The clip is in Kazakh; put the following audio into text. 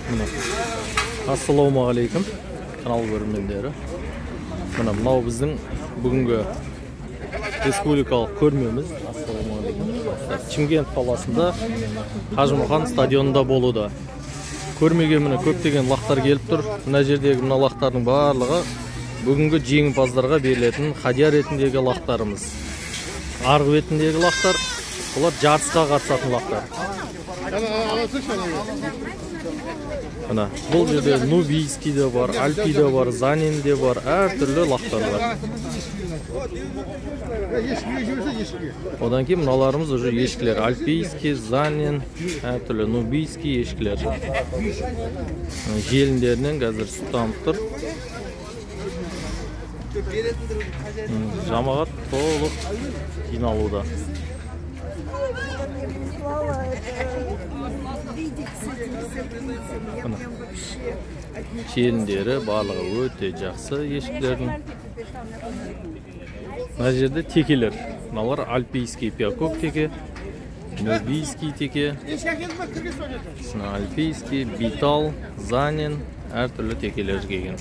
Міне. Ассалаумағалейкум, канал көрермендері. Міне, мынау біздің бүгінгі республикалық көрмеміз. Ассалаумағалейкум. Шымкент қаласында Қажымұқан стадионында болуда. Көрмеге міне көптеген лақтар келіп тұр. Мына жердегі мына лақтардың барлығы бүгінгі жеңімпаздарға берілетін хадия ретіндегі лақтарымыз. Арғы бетіндегі лақтар, олар жарысқа қатысатын лақтар. Мына бұл жерде нубийский де бар, альпи де бар, занин де бар, әртүрлі лақтар бар. Одан кейін мыналарымыз уже ешкілер, альпийский, занин, әртүрлі нубийский ешкілер. Желіндерінен қазір сүт тамып тұр. Жамағат толық жиналуда. Желіндері барлығы өте жақсы ешкілердің. Мына жерде текелер. Мыналар альпийский пиакок теке, нубийский теке, альпийский, битал, занин, әртүрлі текелер келген.